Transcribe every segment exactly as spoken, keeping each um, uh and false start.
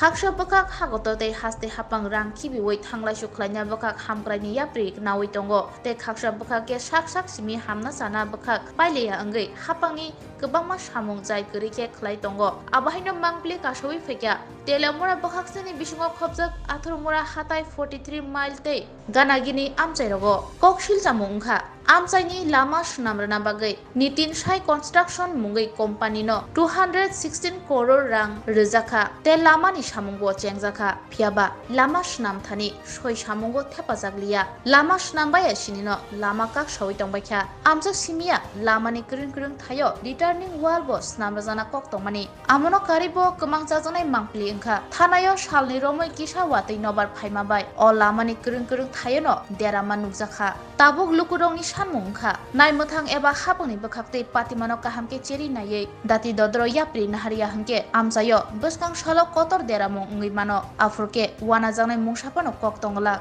Khaksa bwkhak hakotor tei haste hapang rang khibiwi thanglaisu khlaina bwkhak hamkraini yapri nawi tongo, tei khaksa bwkhak khe sak sak simi hamna chana bwkhak pailiya wngwi hapangni kwbangma samung chai kwrwi khe khlai tongo. Abo haino mangpili kasawi phaikha. Telamura bwkhaksani bisingo khopjak Atharumura hatai forty three mile tei Ganagini amchairogo kok silchamung wngkha. Amchaini lama swnam rwna bagwi Nitin Sai Construction mungwi company no two hundred sixteen crore rang rwjakha, tei lamani samungo chengjakha, phiyaba lama swnam thani soi samungo thepajak liya. Lama swnam baya sinino lama kak sawi tongbaikha. Amchak simiya lamani kwrwng kwrwng thaio returning wall bo swnam rwjana kok tongmani. Amono karwi bo kwmang chajaknai mangpili wngkha. Thanaio salni romwi kisa watwi nobar phaima bai o lamani kwrwng kwrwng thaiono derama nukjakha. Tabuk lukurokni sanmung wngkha. Naimwthang eba hapangni bwkhaktwi patimano kaham khe cheri naiwi dati dodro yapri naharya hwnkhe amchaio bwskang salo kotor deramung wngwi mano. Aphuru khe wanajaknai mungsa phano kok tongwlak.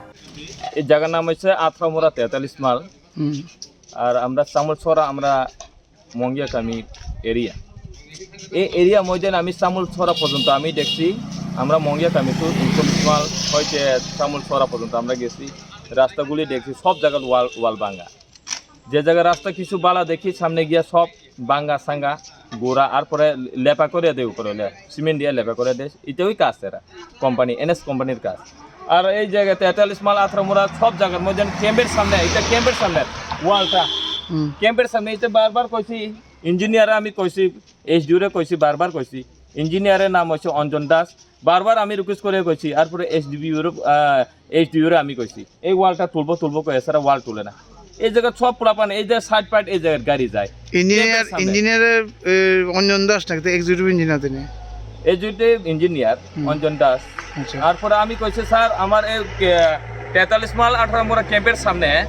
এই জায়গার নাম হচ্ছে আথরামুড়া তেতাল্লিশ মাইল। হুম। আর আমরা চামলছড়া, আমরা মঙ্গিয়া কামি এরিয়া। এই এরিয়া মধ্যে আমি চামলছড়া পর্যন্ত আমি দেখছি, আমরা মঙ্গিয়া কামি তো উনচল্লিশ মাইল হইতে চামলছড়া পর্যন্ত আমরা গেছি, রাস্তাগুলি দেখছি, সব জায়গার ওয়াল, ওয়াল ভাঙা। যে জায়গায় রাস্তা কিছু বালা দেখি, সামনে গিয়া সব ভাঙা সাঙ্গা, গোড়া, আর পরে লেপা করে দেয় উপরে, সিমেন্ট দিয়ে লেপা করে দেয়, এটাই কাজ এরা, কোম্পানি, এনএস কোম্পানির কাজ। আর এই জায়গাতে তেতাল্লিশ মাইল আথরামুড়া সব জায়গার মধ্যে ক্যাম্পের সামনে, এটা ক্যাম্পের সামনে ওয়ালটা, হুম। ক্যাম্পের সামনে এটা বারবার কইছি, ইঞ্জিনিয়ারে আমি কইছি, এইচডিও রে কইছি, বারবার কইছি। ইঞ্জিনিয়ারের নাম হচ্ছে অঞ্জন দাস। বারবার আমি রিকোয়েস্ট করে কইছি, আর পরে এইচডিও রে, আহ, এইচডিও রে আমি কইছি, এই ওয়ালটা তুলবো, তুলবো কই, এছাড়া ওয়াল তুলে না। এই জায়গা সব পোলাপান, এই যে সাইড পাইট, এই জায়গার গাড়ি যায়। ইঞ্জিনিয়ার, ক্যাম্পের সামনে। ইঞ্জিনিয়ারের, এ, অঞ্জন দাস নাকি? তো এক্সিকিউটিভ ইঞ্জিনিয়ার তিনি? এক্সিকিউটিভ ইঞ্জিনিয়ার হুম। অঞ্জন দাস। আচ্ছা। তারপরে আমি কইছি, "স্যার, আমার এই, এ, তেতাল্লিশ মাইল আঠারো মোড়া ক্যাম্পের সামনে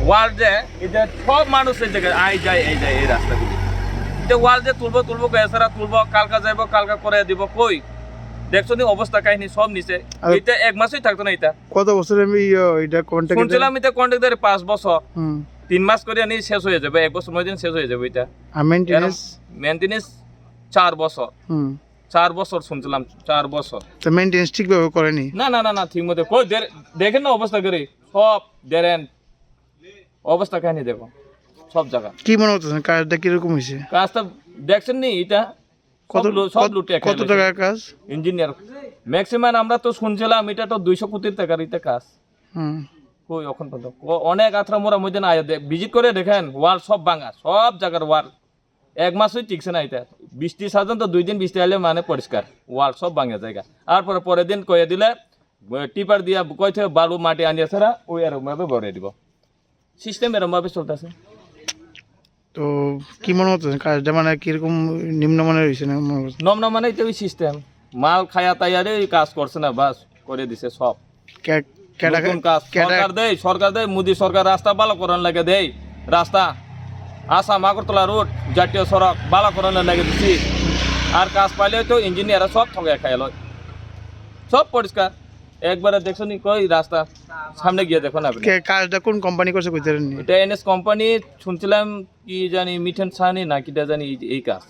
ওয়াল যে, এই যে সব মানুষ এই জায়গায় আই যায়, এই যায়, এই রাস্তাগুলি। যে ওয়াল যে তুলবো, তুলবো, এছাড়া তুলবো, কালকা যাইবো, কালকা করে দিব, কই? দেখছো নি অবস্থা কাহিনী সব নিচে।" আর এটা এক মাসই থাকতো না এটা। কত বছর আমি, ইয়ে, এটা কন্ট্রাক্ট? শুনছিলাম এটা কন্ট্রাক্টরে পাঁচ বছর। হুম। তিন মাস করে আনি শেষ হয়ে যাবে, এক বছর মধ্যে শেষ হয়ে যাবে এটা। আর মেইনটেনেন্স? এরম মেইনটেনেন্স চার বছর। হুম। চার বছর শুনছিলাম, চার বছর। তো মেইনটেনেন্স ঠিকভাবে করেনি? না, না, না, না, ঠিক মতো। কই দের-, দেখেন না অবস্থা করে, সব ড্রেন, অবস্থা কাহিনী দেখো, সব জায়গা। কি মনে হচ্ছে, কাজটা কিরকম হয়েছে? কাজটা দেখছেন নি এটা? সব কত, লু-, সব কত, লুটে কত খেয়ে টাকার কাজ? ইঞ্জিনিয়ার। ম্যাক্সিমাম আমরা তো শুনছিলাম এটা তো দুইশো কোটির টাকার এটা কাজ। হুম। কই এখন পর্যন্ত? ও-, অনেক আত্রা মোরা মধ্যে না আয়া দে-, ভিজিট করে দেখেন, ওয়াল সব ভাঙা, সব জায়গার ওয়াল। এক মাসই টিকছে না এটা। বৃষ্টি সাধারণত দুই দিন বৃষ্টি আইলে মানে পরিষ্কার, ওয়াল সব ভাঙা জায়গা। আর পরে পরের দিন কয়ে দিলে, এ, টিপার দিয়া কই থেকে বালু মাটি আনিয়ে ছাড়া ওই এরকম ভাবে ভরে দিব। সিস্টেম এরকম ভাবে চলতেছে। তো কি মনে হচ্ছে কাজটা, মানে, কিরকম নিম্নমানের হয়েছে না মনে হচ্ছে? নমনা মানে তো ওই সিস্টেম, মাল খায়া তাইয়ারে ওই কাজ করছে না, বাস করে দিছে সব। কে-, কেটা-, নতুন কাজ কেটা-, সরকার দেয়, সরকার দেয়, মোদি সরকার রাস্তা ভালো করার লাগে দেয়, রাস্তা আসাম আগরতলা রোড জাতীয় সড়ক ভালো করার লাগে দিছি। আর কাজ পাইলে তো ইঞ্জিনিয়ার সব ঠগে খাইল, সব পরিষ্কার। একবারে দেখছো নি কই রাস্তা? সামনে গিয়ে দেখো না আপনি। কে-, কাজটা কোন কোম্পানি করছে কইতে পারেননি? এটা এনএস কোম্পানি, শুনছিলাম কি জানি মিঠেন সানি না কিটা জানি এই, এই কাজ।